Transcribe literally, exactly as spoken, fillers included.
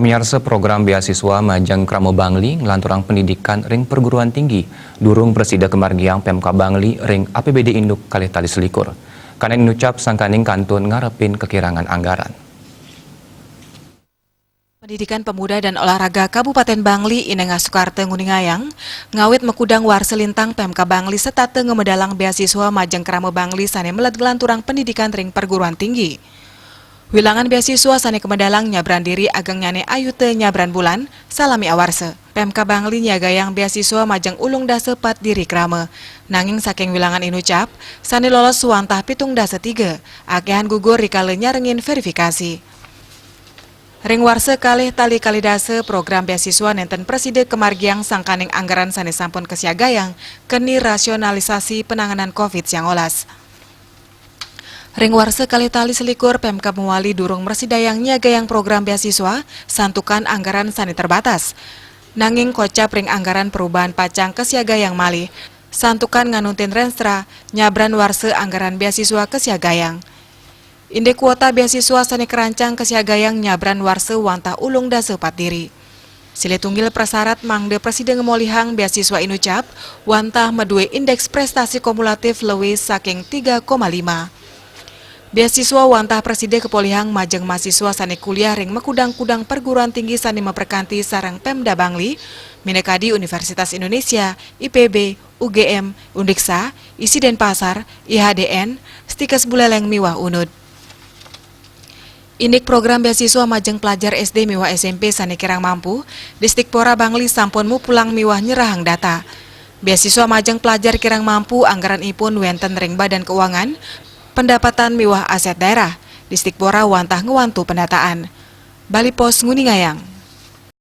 Miarsa program beasiswa majeng krama Bangli nglanturang pendidikan ring perguruan tinggi, durung prasida kamargiang Pemkab Bangli ring A P B D Induk kalih tali selikur. Kanen inucap sangkaning kantun ngarepin kakirangan anggaran. Pendidikan Pemuda dan Olahraga Kabupaten Bangli Inengah Sukarta nguningayang, ngawit makudang warsa lintang Pemkab Bangli setata ngamedalang beasiswa majeng krama Bangli sane meled nglanturang pendidikan ring perguruan tinggi. Wilangan beasiswa sane kamedalang nyabran diri agengnyane ayuta nyabran bulan, salami awarsa. Pemkab Bangli nyiagayang beasiswa majeng ulung dasa pat diri krama. Nanging saking wilangan inucap, sane lolos wantah pitung dasa tiga, akehan gugur rikala nyarengin verifikasi. Ring warsa kalih tali kalih dasa, program beasiswa nenten prasida kamargiang sangkaning anggaran sane sampun kasiagayang keni rasionalisasi penanganan covid sembilan belas. Ring warsa kalih tali selikur, Pemkab mawali durung mrasidayang nyiagayang program beasiswa santukan anggaran sane terbatas. Nanging kocap ring anggaran perubahan pacang kasiagayang malih, santukan nganuntin renstra nyabran warsa anggaran beasiswa kasiagayang. Indik kuota beasiswa sane karancang kasiagayang nyabran warsa wantah ulung dasa pat diri. Silih tunggil prasarat mangda prasida ngamolihang beasiswa inucap wantah madue indeks prestasi kumulatif lewis saking tiga koma lima. Beasiswa wantah prasida kapolihang majeng mahasiswa sane kuliah ring makudang-kudang perguruan tinggi sane maprekanti sareng Pemda Bangli, minakadi Universitas Indonesia, I P B, U G M, Undiksa, ISI Denpasar, I H D N, Stikes Buleleng miwah Unud. Indik program beasiswa majeng pelajar S D miwah S M P sane kirang mampu, Disdikpora Bangli sampun mupulang miwah nyerahang data. Beasiswa majeng pelajar kirang mampu anggaranipun wenten ring Badan Keuangan, Pendapatan miwah Aset Daerah, Disdikpora wantah ngwantu pendataan. Bali Post nguningayang.